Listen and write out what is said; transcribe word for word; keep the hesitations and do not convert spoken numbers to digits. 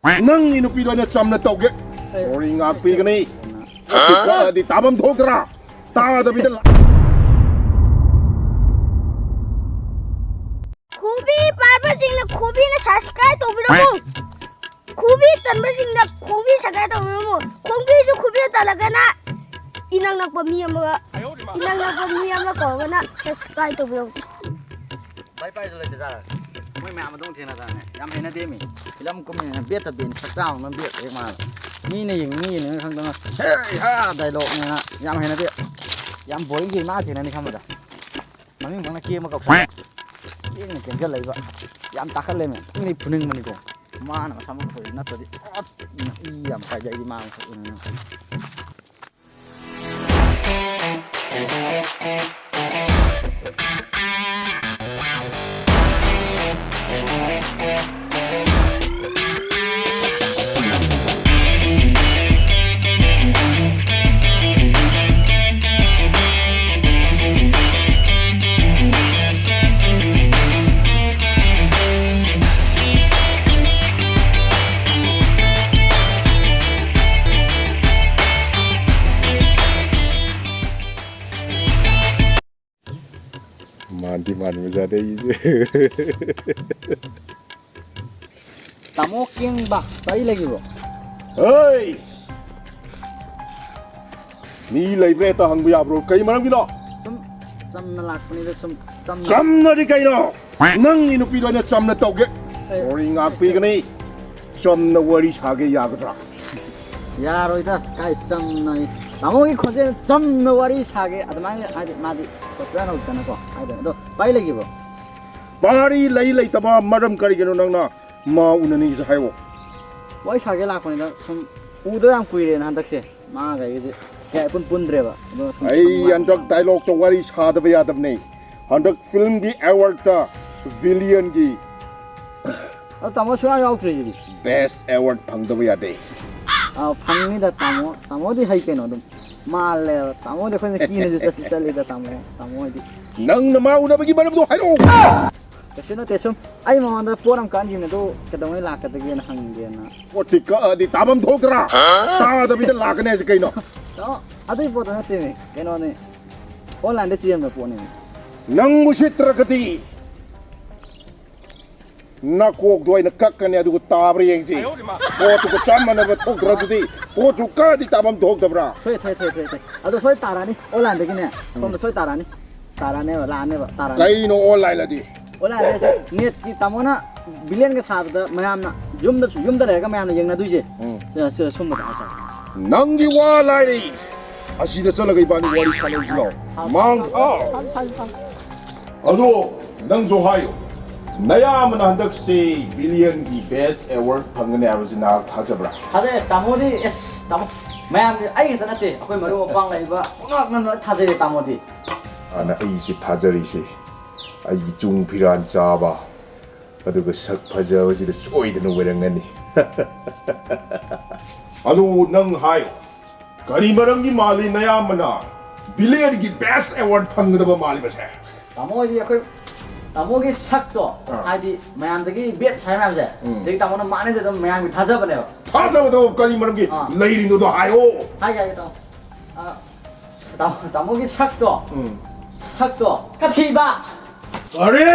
ꯅꯪꯒꯤ ꯅꯨꯄꯤꯗꯣ ꯑꯩꯅ ꯆꯝꯅ ꯇꯧꯒꯦ꯫ ꯁꯣꯔꯤ ꯉꯥꯛꯄꯤꯒꯅꯤ꯫ ꯀꯛꯑꯗꯤ ꯇꯥꯐꯝ ꯊꯣꯛꯇ꯭ꯔꯥ? ꯇꯥꯗꯕꯤꯗ ꯂꯥ- ꯈꯣꯡꯕꯤ ꯄꯥꯟꯕꯁꯤꯡꯅ ꯈꯣꯡꯕꯤꯅ subscribe ꯇꯧꯕꯤꯔꯝꯃꯨ꯫ ꯈꯣꯡꯕꯤ ꯇꯟꯕꯁꯤꯡꯅ ꯈꯣꯡꯕꯤ subscribe ꯇꯧꯕꯤꯔꯝꯃꯨ꯫ ꯈꯣꯡꯕꯤꯁꯨ ꯈꯣꯡꯕꯤ ꯇꯜꯂꯒꯅ ꯏꯅꯛ ꯅꯛꯄ ꯃꯤ ꯑꯃꯒ, ꯏꯅꯛ ꯅꯛꯄ ꯃꯤ ꯑꯃ ꯀꯧꯔꯒꯅ subscribe ꯇꯧꯕꯤꯔꯝꯃꯨ꯫ ꯕꯥꯏ ꯄꯥꯏꯁꯨ ꯂꯩꯇꯖꯥꯠꯂ? ꯃꯣꯏ ꯃꯌꯥꯝ ꯑꯗꯨꯝ ꯊꯦꯡꯅꯗꯥꯅꯦ꯫ ꯌꯥꯝ ꯍꯩꯅꯗꯦ ꯃꯤ꯫ ꯐꯤꯂꯝ ꯀꯨꯝꯃꯤꯅ ꯕꯦꯠꯇ ꯕꯦꯠꯅꯤ, ꯁꯛꯇꯥ ꯑꯃ ꯕꯦꯠ ꯍꯦꯛ ꯃꯥꯜꯂꯦ꯫ ꯃꯤꯅ ꯌꯦꯡꯅꯤꯡꯉꯤ ꯌꯦꯡꯅꯤꯡꯉꯤ ꯈꯪꯗꯅ "ꯍꯦ ꯍꯥ" dialogueꯅꯦꯅ ꯌꯥꯝ ꯍꯩꯅꯗꯦ꯫ ꯌꯥꯝ boring ꯆꯨꯏ ꯃꯥ ꯊꯦꯡꯅꯅꯤ ꯈꯟꯕꯗ꯫ ꯃꯃꯤꯡ ꯐꯪꯅ ꯀꯦꯝꯕ ꯀꯧꯁꯜꯂꯦ꯫ ꯀꯦꯡꯅ ꯀꯦꯡꯁꯜꯂꯛꯏꯕ꯫ ꯌꯥꯝ ꯇꯥꯈꯠꯂꯦꯃꯦ꯫ ꯃꯤꯗꯤ ꯐꯨꯅꯤꯡꯕꯅꯤꯀꯣ꯫ ꯃꯥꯅ ꯃꯁꯥꯃꯛ ꯐꯨꯔꯤ ꯅꯠꯇ꯭ꯔꯗꯤ ꯑꯣꯠ! ꯏ ꯌꯥꯝ ꯀꯥꯏꯖꯩ ꯑꯩꯗꯤ ꯃꯥ ꯃꯁꯛ ꯎꯅꯤꯡꯉꯤ꯫ ꯃꯥꯟꯗꯤ ꯃꯥꯟꯕꯖꯥꯠꯅꯤ ꯑꯩꯁꯦ꯫ ꯇꯥꯃꯣ ꯀꯦꯡꯕ ꯀꯔꯤ ꯂꯩꯈꯤꯕ꯭ꯔꯣ? ꯍꯩ! ꯃꯤ ꯂꯩꯕ꯭ꯔꯥ ꯍꯦꯛꯇ ꯍꯪꯕ ꯌꯥꯕ꯭ꯔꯣ? ꯀꯩ ꯃꯔꯝꯒꯤꯅꯣ? ꯁꯨꯝ ꯆꯝꯅ ꯂꯥꯛꯄꯅꯤꯗ, ꯁꯨꯝ ꯆꯝꯅ꯫ ꯆꯝꯅꯗꯤ ꯀꯩꯅꯣ? ꯅꯪꯒꯤ ꯅꯨꯄꯤꯗꯣ ꯑꯩꯅ ꯆꯝꯅ ꯇꯧꯒꯦ꯫ ꯑꯦ꯫ ꯁꯣꯔꯤ ꯉꯥꯛꯄꯤꯒꯅꯤ꯫ ꯆꯝꯅ ꯋꯥꯔꯤ ꯁꯥꯒꯦ ꯌꯥꯒꯗ꯭ꯔꯥ? ꯌꯥꯔꯣꯏꯗ, ꯀꯥꯏ ꯆꯝꯅ꯫ ꯇꯥꯃꯣꯒꯤ ꯈꯣꯟꯖꯦꯜ ꯆꯝꯅ ꯋꯥꯔꯤ ꯁꯥꯒꯦ ꯑꯗꯨꯃꯥꯏꯅ ꯍꯥꯏꯗꯤ ꯃꯥꯗꯤ ꯈꯣꯟꯖꯦꯜ ꯍꯧꯗꯅꯀꯣ ꯍꯥꯏꯗꯅ꯫ ꯑꯗꯣ ꯚꯥꯏ ꯂꯩꯈꯤꯕ꯭ꯔꯣ? ꯃꯥꯔꯤ ꯂꯩ ꯂꯩꯇꯕ ꯃꯔꯝ ꯀꯔꯤꯒꯤꯅꯣ ꯅꯪꯅ ꯃꯥ ꯎꯅꯅꯤꯡꯉꯤꯁꯦ ꯍꯥꯏꯌꯣ꯫ ꯋꯥꯔꯤ ꯁꯥꯒꯦ ꯂꯥꯛꯄꯅꯤꯗ ꯁꯨꯝ ꯎꯗ ꯌꯥꯝ ꯀꯨꯏꯔꯦꯅ ꯍꯟꯗꯛꯁꯦ꯫ ꯃꯥꯒ ꯑꯩꯒꯁꯦ ꯀꯌꯥ ꯏꯄꯨꯟ ꯄꯨꯟꯗ꯭ꯔꯦꯕ꯫ ꯑꯗꯣ ꯁꯨꯝ ꯑꯩ ꯈꯪꯕ ꯍꯟꯗꯛ ꯂꯥꯛꯄ꯫ Dialogueꯇ ꯋꯥꯔꯤ ꯁꯥꯗꯕ ꯌꯥꯗꯕꯅꯦ꯫ ꯍꯟꯗꯛ ꯐꯤꯂꯝꯒꯤ awardꯇ villainꯒꯤ ꯑꯗꯣ ꯇꯥꯃꯣ ꯁꯨꯡꯌꯥꯎ ꯌꯥꯎꯗ꯭ꯔꯤꯁꯤꯗꯤ꯫ Best award ꯐꯪꯗꯕ ꯌꯥꯗꯦ꯫ ꯑꯥ, ꯐꯪꯅꯤꯗ ꯇꯥꯃꯣ꯫ ꯇꯥꯃꯣꯗꯤ ꯍꯩ ꯀꯩꯅꯣ ꯑꯗꯨꯝ꯫ ꯃꯥꯜꯂꯦꯕ꯫ ꯇꯥꯃꯣꯗꯤ ꯑꯩꯈꯣꯏꯅ ꯀꯤꯅꯁꯨ ꯆꯠꯇꯤ ꯆꯠꯂꯤꯗ ꯇꯥꯃꯣ꯫ ꯇꯥꯃꯣ ꯍꯣꯏꯗꯤ꯫ ꯅꯪꯅ ꯃꯥ ꯎꯅꯕꯒꯤ ꯃꯔꯝꯗꯣ ꯍꯥꯏꯔꯛꯑꯣ꯫ ꯀꯩꯁꯨ ꯅꯠꯇꯦ, ꯁꯨꯝ ꯑꯩ ꯃꯃꯥꯡꯗ ꯄꯣꯠ ꯑꯃ ꯀꯥꯟꯈꯤꯕꯅꯦ, ꯑꯗꯨ ꯀꯩꯗꯧꯉꯩ ꯂꯥꯛꯀꯗꯒꯦꯅ ꯍꯪꯒꯦꯅ꯫ ꯄꯣꯠꯇꯤ ꯀꯛꯑꯗꯤ ꯇꯥꯐꯝ ꯊꯣꯛꯇ꯭ꯔꯥ? ꯇꯥꯗꯕꯤꯗ ꯂꯥꯛꯀꯅꯤ ꯍꯥꯏꯁꯦ ꯀꯩꯅꯣ? ꯇꯥꯃꯣ, ꯑꯗꯨꯏ ꯄꯣꯠꯇꯣ ꯅꯠꯇꯦꯅꯦ, ꯀꯩꯅꯣꯅꯦ, ꯑꯣꯟꯂꯥꯏꯟꯗ ꯆꯦꯟꯕ ꯄꯣꯠꯅꯦ꯫ ꯅꯪ ꯎꯁꯤꯠꯇ꯭ꯔꯒꯗꯤ ꯅꯀꯣꯛꯇꯣ ꯑꯩꯅ ꯀꯛꯀꯅꯤ, ꯑꯗꯨꯒ ꯇꯥꯕ꯭ꯔꯥ ꯌꯦꯡꯁꯤ꯫ ꯄꯣꯠꯇꯨꯒ ꯆꯞ ꯃꯥꯟꯅꯕ ꯊꯣꯛꯇ꯭ꯔ ꯑꯗꯨꯗꯤ? ꯄꯣꯠꯁꯨ ꯀꯛꯑꯗꯤ ꯇꯥꯐꯝ ꯊꯣꯛꯇꯕ꯭ꯔꯥ? ꯊꯣꯛꯑꯦ, ꯊꯣꯛꯑꯦ, ꯊꯣꯛꯑꯦ, ꯊꯣꯛꯑꯦ, ꯊꯣꯛꯑꯦ꯫ ꯑꯗꯣ ꯁꯣꯏ ꯇꯥꯔꯛꯑꯅꯤ, ꯁꯣꯝꯗ ꯁꯣꯏ ꯇꯥꯔꯛꯑꯅꯤ꯫ ꯇꯥꯔꯛꯑꯅꯦꯕ, ꯂꯥꯛꯑꯅꯦꯕ, ꯇꯥꯔꯛꯑꯅꯤ꯫ ꯀꯩꯅꯣ ꯑꯣꯟꯂꯥꯏꯟ ꯑꯗꯤ? ꯑꯣꯟꯂꯥꯏꯟꯗ ꯍꯧꯖꯤꯛ ꯅꯦꯠꯀꯤ ꯇꯥꯃꯣꯅ ꯕꯤꯂꯤꯌꯟꯒ ꯁꯥꯕꯗ ꯃꯌꯥꯝꯅ ꯌꯨꯝꯗꯁꯨ, ꯌꯨꯝꯗ ꯂꯩꯔꯒ ꯃꯌꯥꯝꯅ ꯌꯦꯡꯅꯗꯣꯏꯁꯦ꯫ ꯎꯝ꯫ ꯁꯤ-, ꯁꯤ-, ꯁꯨꯝꯕꯗ ꯍꯥꯏꯇꯥꯔꯦ꯫ ꯅꯪꯒꯤ ꯋꯥ ꯂꯥꯏꯔꯤ꯫ ꯑꯁꯤꯗ ꯆꯠꯂꯒ ꯏꯕꯥꯅꯤ ꯋꯥꯔꯤ ꯁꯥꯟꯅꯔꯁꯤ ꯂꯥꯎ꯫ ꯃꯥꯡ ꯊꯥꯎ꯫ ꯑꯗꯣ ꯅꯪꯁꯨ ꯍꯥꯏꯌꯨ, ꯅꯌꯥꯝꯕꯅ ꯍꯟꯗꯛꯁꯦ ꯕꯤꯂꯤꯌꯟꯒꯤ ꯕꯦꯁ ꯑꯦꯋꯥꯔꯗ ꯐꯪꯒꯅꯤ ꯍꯥꯏꯕꯁꯤ ꯅꯍꯥꯛ ꯊꯥꯖꯕ꯭ꯔꯥ? ꯊꯥꯖꯩ ꯇꯥꯃꯣꯗꯤ, ꯑꯦꯁ ꯇꯥꯃꯣ, ꯃꯌꯥꯝꯗꯤ ꯑꯩ ꯈꯛꯇ ꯅꯠꯇꯦ, ꯑꯩꯈꯣꯏ ꯃꯔꯨꯞ ꯃꯄꯥꯡ ꯂꯩꯔꯤꯕ ꯄꯨꯝꯅꯃꯛꯅ ꯂꯣꯏ ꯊꯥꯖꯩꯌꯦ ꯇꯥꯃꯣꯗꯤ꯫ ꯑꯅ ꯑꯩꯁꯦ ꯊꯥꯖꯔꯤꯁꯦ, ꯑꯩꯒꯤ ꯆꯨꯡ ꯐꯤꯔꯥꯟ ꯆꯥꯕ ꯑꯗꯨꯒ ꯁꯛ ꯐꯖꯕꯁꯤꯗ ꯁꯣꯏꯗꯅ ꯑꯣꯏꯔꯝꯒꯅꯤ꯫ ꯑꯗꯨ ꯅꯪ ꯍꯥꯏꯌꯨ, ꯀꯔꯤ ꯃꯔꯝꯒꯤ ꯃꯥꯜꯂꯤ ꯅꯌꯥꯝꯕꯅ ꯕꯤꯂꯤꯌꯟꯒꯤ ꯕꯦꯁ ꯑꯦꯋꯥꯔꯗ ꯐꯪꯒꯗꯕ ꯃꯥꯜꯂꯤꯕꯁꯦ? ꯇꯥꯃꯣ ꯍꯣꯏꯗꯤ ꯑꯩꯈꯣꯏ ꯇꯥꯃꯣꯒꯤ ꯁꯛꯇꯣ, ꯑꯥ꯫ ꯍꯥꯏꯗꯤ ꯃꯌꯥꯝꯗꯒꯤ ꯕꯦꯠ ꯁꯥꯏ ꯃꯌꯥꯝꯁꯦ, ꯎꯝ꯫ ꯁꯤꯗꯒꯤ ꯇꯥꯃꯣꯅ ꯃꯥꯟꯅꯁꯦ ꯑꯗꯨꯝ ꯃꯌꯥꯝꯒꯤ ꯊꯥꯖꯕꯅꯦꯕ꯫ ꯊꯥꯖꯕꯗꯣ ꯀꯔꯤ ꯃꯔꯝꯒꯤ ꯑꯥ꯫ ꯂꯩꯔꯤꯅꯣꯗꯣ ꯍꯥꯏꯌꯣ꯫ ꯍꯥꯏꯒꯦ, ꯍꯥꯏꯒꯦ ꯇꯥꯃꯣ꯫ ꯑꯥ, ꯁ-, ꯇꯥꯃꯣ, ꯇꯥꯃꯣꯒꯤ ꯁꯛꯇꯣ, ꯎꯝ꯫ ꯁꯛꯇꯣ ꯀꯊꯤꯕ꯫ ꯑꯔꯦ!